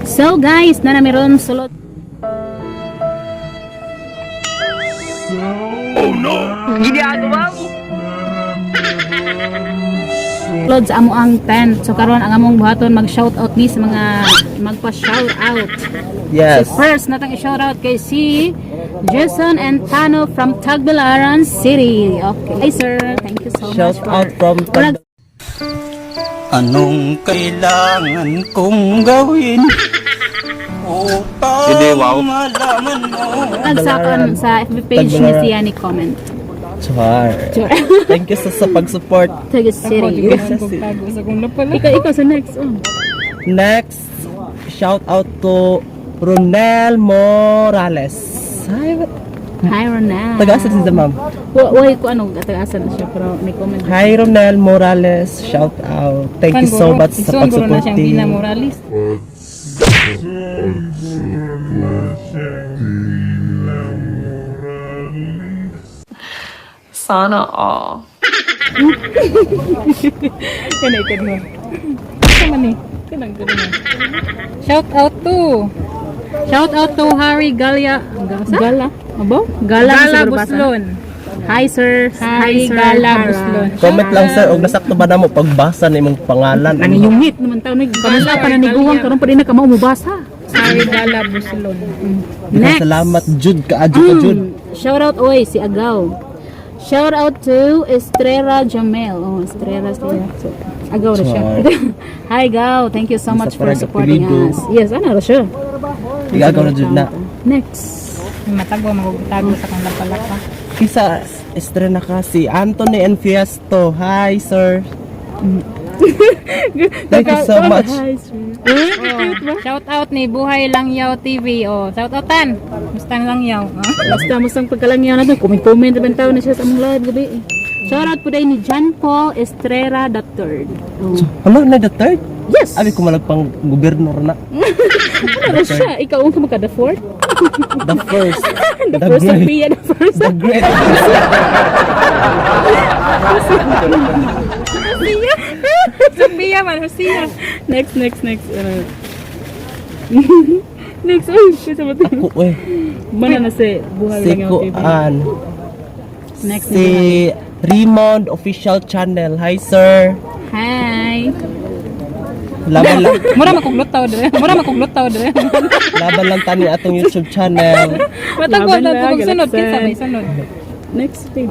So guys, na meron sulod Oh no! Ginagawa mo! Sulod sa amo ang tent. So karon ang among buhaton, mag shout out ni sa mga magpa shout out. Yes. So first natang i-shout out kay si Jason and Tano from Tagbilaran City. Okay. Hi sir, thank you so Shout much for out from Murag Anong kailangan kong gawin upang Hindi, wow. malaman mo? Nagsakon sa FB page ni Tagbilaran. siya ni comment. Char. Char. Thank you sa pag-support. Taguig City. Tago sa kong lapala. Ikaw sa next. Oh. Next, shout out to Ronel Morales. Hi, Hi Ronel. taga-asa si ma'am? Wa ko ano taga-asa na siya pero may comment. Hi, Ronel Morales. Shout out. Thank you so much sa Isuon guro na pag-support siyang Vina team. Morales. Sana all. Kana ikad mo. Asa man eh? Kanang guro na. Shout out to Shout out to Harry Galia. Gala. Abo? Gala, Gala siguro basa. Buslon. Hi sir. Hi Harry sir. Gala Hara. Buslon. Comment lang, sir, og nasakto ba namo pagbasa na imong pangalan? Ang yungit naman taon ni kamusta pa naniguwang karon pa din na kamo mubasa. Harry Gala Buslon. Next. Salamat jud kaadyo ka jud. Shout out oy si Agaw. Shout out to Estrella Jamel. Oh, Estrella siya. So, Agaw ra siya. Hi Gaw, thank you so Isa much for parang supporting apelyido. us. Yes, ano ra siya. Igagaw na jud na. Next. Matagwa magugtago sa kong lapala pa. Kisa estrena ka si Anthony Enfiesto. Hi, sir. Thank you so much. Hi sir. Oh, shout out ni Buhay Langyaw TV. Oh, shout out tan. Mustang Langyaw. Oh. Basta mustang pagkalangyaw na to, comment-comment naman tao na siya sa among live gabi. Eh. Shout out po dahil ni John Paul Estrera the third. Oh. Hala na the third? Yes. Abi ko malag pang gobernador na. Ano ra siya? Ikaw ang kumaka the fourth? The first. The first great. Sophia, the first. The great. Sophia man, Hosea. Next, next, next. Ano? Next, oh, kasi ba ito? Ako eh. Mana na si Buhay Si Lang yung TV. Kuan. Next Si Raymond Official Channel. Hi, sir. Hi. Laban lang, Mura makuglutaw dire. Mura makuglutaw dire. laban lang tani atong YouTube channel. Matagwa Laban na na, tubog sunod kinsa galaksan. may sunod. Next, babe.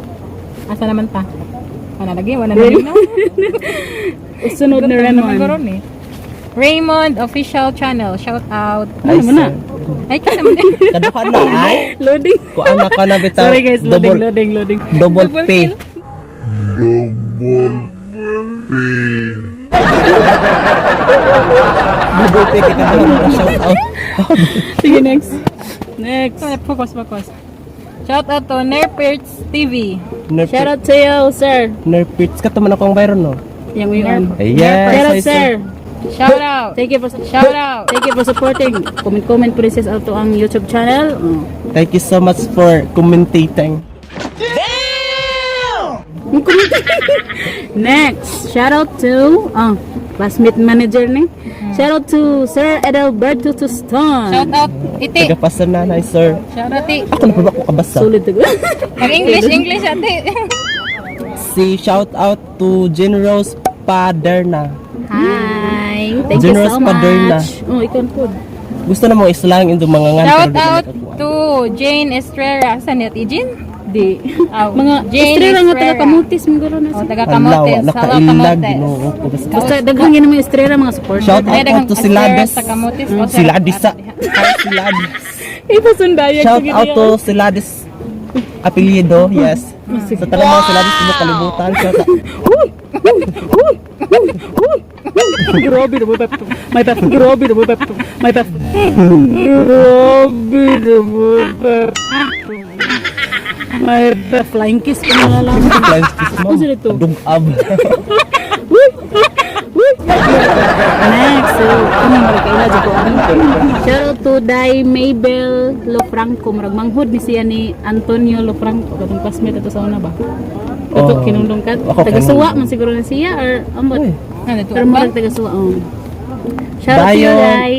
Asa naman ta? Wala lagi, wala na rin. Sunod na Raymond. Raymond. Eh. Raymond Official Channel. Shout out. Hi, Ano na? sir. Ay, kinsa man eh. Kaduha na ay. Loading. Kuan na ka na bitaw. Sorry guys, loading, Double, loading, loading. double Double P. kill. Double P kay kaduha na shout out. Sige, next. Next. Focus, focus. Shout out to Nerperts TV. Shout out to you, sir. Nerpits ka man akong byron no. Yang yun. Yes. Shout out, Hi, sir. Shout out. Thank you for Shout out. Thank you for supporting. Comment comment po rin siya sa ato ang YouTube channel. Oh. Thank you so much for commentating. Next, shout out to oh, classmate manager ni. Shout out to Sir Edelberto Tuston. Shout out Iti. Tagapasan na, hi sir. Shout out Iti. Ako na pa ba ako kabasa? Solid to. Mag English, English ate. Si shout out to Generous Paderna. Hi. Thank you Generous so Paderna. much. Oh, ikaw po. Gusto na mo islang into mga ngan. Shout pero di na out nakakuha. to Jane Estrera. Saan ni Ate Jane? Di. Aw, Mga Jane Estrella nga taga Estrera. Kamutis miguro na Oh, siya. taga Ala, Camotes. wala Hello, kailag. Camotes. Ginoo ko. Basta. Basta daghang yun ang mga Estrella mga supporter. Shout Ay, out daghang to Estrera Silades. sa Camotes. O, sa- Silades sa. Silades. Ipasundayag Shout out to Silades apelyido, yes. Sa tanang mga Silades sa kalibutan. Shout out. Grabe na ba? May pa. Grabe na ba? May pa. Grabe na ba? May pa. Flying kiss ko na lang. Flying kiss mo. Ano ito? Dungab. Next, so, kami marag kaila ko. Shout out to Dai Mabel Lofranco. Murag manghud ni siya ni Antonio Lofranco. Katong classmate ato sa una ba? Kato Oh. kinundong ka. Ako Taga Suwa kinundong. man siguro na siya or ambot. Uy. Ano to? Pero murag taga Suwa. Oh. Shout out to you, Dayon. Day.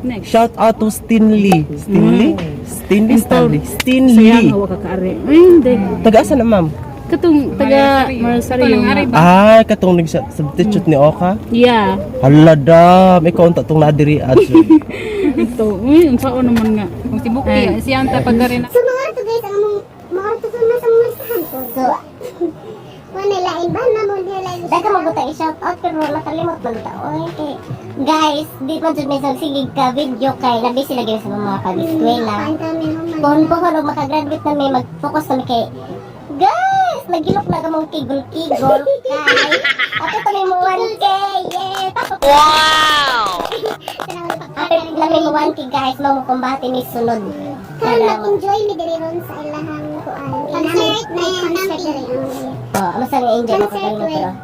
Next. Shout out to Stinley. Stinley? Stinley, Stanley. Sayang, Stinley. hawa ka kaari. Ay, hindi. Taga-asa na, ma'am? Katong taga Marasari Ito nang ari yung ba? Ah, katong nag-substitute ni Oka? Yeah. Hala dam, ikaw ang tatong nadiri adyo. Ito. Uy, ang sao naman nga. Kung si Buki, siya ang tapag rin. So mga to guys, ang among mga to na sa mga sahan ko. So wala lain ba na mo lain. Daga mabuta i-shout out pero nakalimot man ta. Oy kay guys, di man jud may sige ka video kay na busy lagi sa mga pag-eskwela. Pohon-pohon og makagraduate na may mag-focus na mi kay guys, nagilok na kamong kigol-kigol kay ako to may mo 1K. Yeah. Wow! Apil na may mo 1K guys, mo kumbate ni sunod. Karon mag-enjoy mi diri ron sa ilahang kuan. Concert na concert diri. Oh, mas ang enjoy mo Concert kanino with pero. kuan.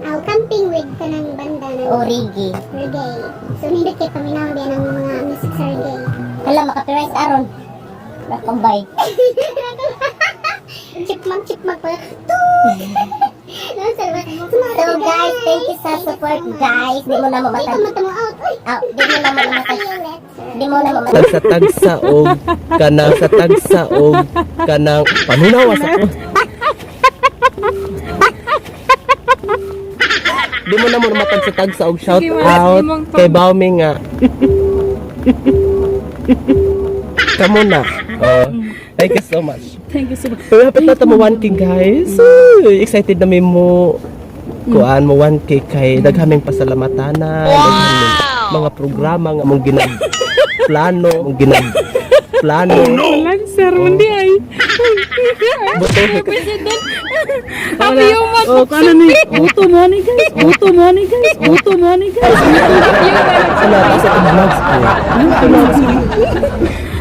Aw camping with kanang banda ng O reggae. reggae. So nindot kay paminaw din ang mga music sa reggae. Hala, makapiright aron. Nakumbay. Chipmunk chipmunk pa. Toot! So guys, thank you sa support guys. Di mo na Di ko mamatag. matamo out. Uy. Ah, di mo na mamatag. See you later. Di mo na mamatag. Tagsa-tagsa og kanang sa tagsa og kanang paminawa sa ko. Di mo na mo matagsa-tagsa og shout Sige, wala out imong kay Baumi nga. Kamo na. Oh, thank you so much. Thank you so much. Pero hapit na ta mo 1K guys. Uy, excited na mi mo kuan mo 1K kay daghaming pasalamatanan, daghaming mga programa nga mong ginag plano, mong ginag plano. Walang sir, hindi ay. Buto. President. Happy human. Oh, kano ni? Auto money guys. Auto money guys. Auto money guys. Sa sa vlogs ko.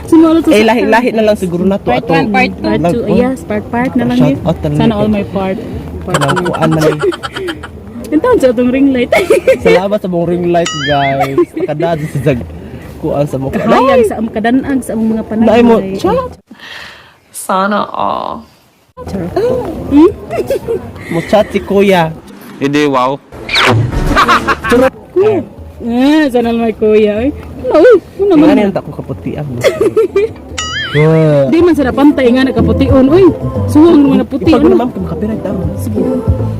Sumalo to Eh lahi-lahi na lang siguro na to Part atong 1, part 2. Part vlog, 2. oh. Yes, part part na lang Shout yun. out talaga. Sana all my part. Part Kanang one. kuan man ni. Yung taon sa atong ring light. Salamat sa mong ring light guys. Nakadad sa jag kuan sa mukha. Kahayag sa among kadanag sa among mga panagay. Naay mo chat. Sana all. Mo chat si kuya. Hindi, wow. Kuya. Eh, sana all my kuya. Ay, ano, uy, ano naman. Nga ta ko kaputian. Wow. Di man sa pantay nga nakapution. Uy, suwang naman na puti. Ipag Ano? na ma'am kung makapiright taron. Sige.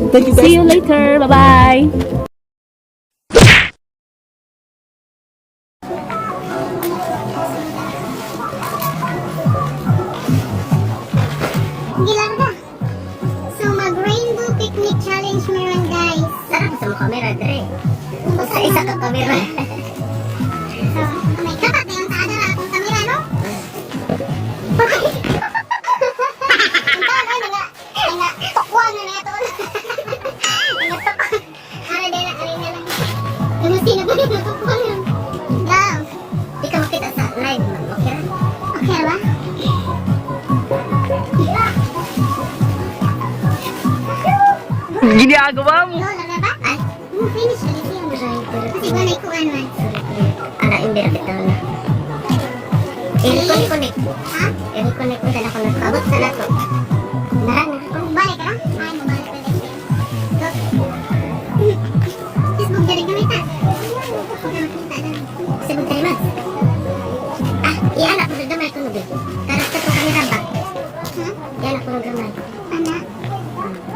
Thank you guys. See you later. Bye-bye. Gilarga. So mag rainbow picnic challenge meron guys. Sarap sa mga kamera dre. Sa isa ka kamera. So, may dapat na yung sa adara akong kamera no? Ang taon ay nga ay nga tukwan na na ito. Ay nga tukwan. Ara din na ari na lang. Tumusin na ba yung tukwan yun? Go. Di ka makita sa live man. Okay ra? Okay ba? Ginagawa mo! Go, larga ba? Ay, Finish ulit yun. Kasi ba na ikuan man? Ara, hindi ra bitaw na. I-reconnect. Ha? I-reconnect mo na ako na. Abot sa nato. Nara na. Balik ka? Ay, mabalik ka na siya. Go. Facebook dyan kami ta. Makita na. Sa bugtay man. Ah, iyan ako sa gamay ko nubi. Karas ka to kamera ba? Ha? Iyan ako ng gamay. Ana.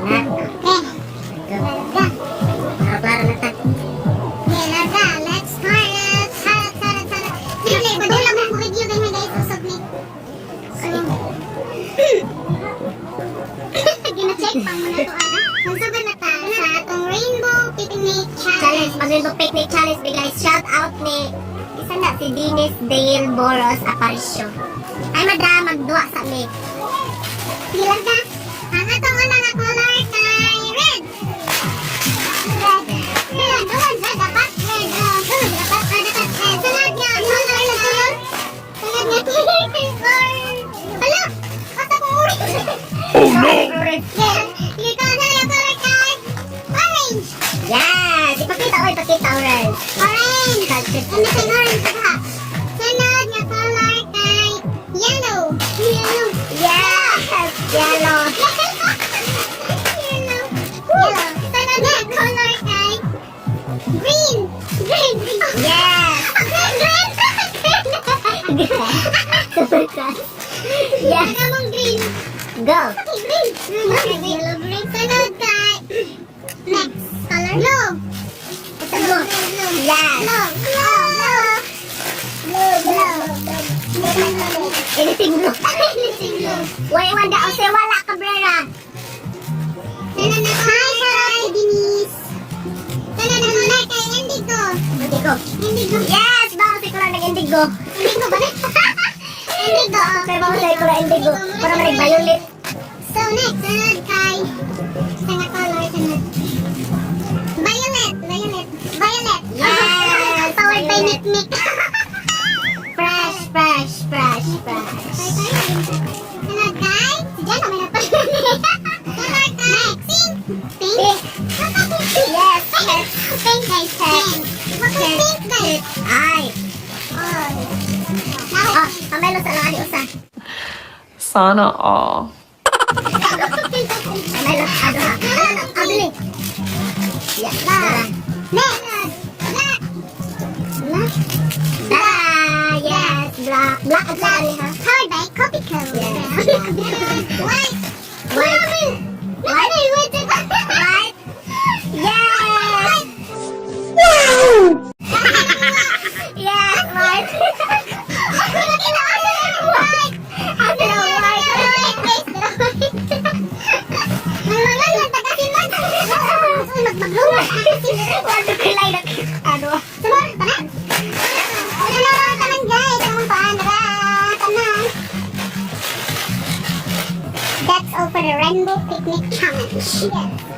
Na. Eh, Go. larga. Para klaro na ta. Okay, larga. Let's start it. Start, start, start. Sige, padula mo ang video ganyan guys. Usog ni. So, gina-check pa muna to ana. Magsugod na ta sa atong Rainbow Picnic Challenge, Challenge. mag-rainbow picnic challenge be guys. Shout out ni isa na si Dennis Dale Boros Aparicio. Ay madam, magduwa sa mi. Sige, larga. Ang atong una nga color kay red. Red. Red. Red. Red. Dapat red. Oh, red. Dapat ah, dapat red. Sunod nga color na color. Sunod nga color kay orange. Hala! Asa kong orange? Oh no! Orange. Yeah. Sige, color na color kay orange. Yes! Ipakita oy, ipakita orange. Orange. Ano kay orange ka? Sunod nga color kay yellow. Yellow. Yes! Yellow. Yellow. Yellow. Sunod nga color kay green. Green. Green. Yes. Yes. Among green. Go. Okay, green. Okay, yellow, green. Sunod kay next color. Blue. Ito blue. Blue. Yes. Blue. Blue. Blue. Blue. Blue. Anything blue. Anything blue. Why wanda o say wala Cabrera. Sunod na hi, kay Denise. Sunod na muna kay Indigo. Indigo. Indigo. Yes, bawo sa kulay ng indigo. Indigo ba na? Indigo. Kay bawo sa kulay indigo. Para man violet. So next, sunod kay sa nga color sunod. Violet, violet, violet. Yes, Powered by violet. Nick Nick. Fresh, fresh, fresh, fresh. Sunod kay si Jana may napala. Sunod kay pink. Pink. Pink. Yes, Pink. Pink guys, pink. Pink, pink guys. Ay. Oh. Oh, pamelo sa lang ani usa. Sana all. Pamelo ano ha. Abli. Yes. Dara. Next. Black. Black. Dara. Yes, black. Black ang sa ani ha. Powered by Copico. Yes. White. White. White. White. White. Yes. Yes, white. White. Asa na white? Wala kulay na ano. Sunod, tara. Sunod, tanan guys. Ang paan, tara. Tanan. That's all for the Rainbow Picnic Challenge. Yes.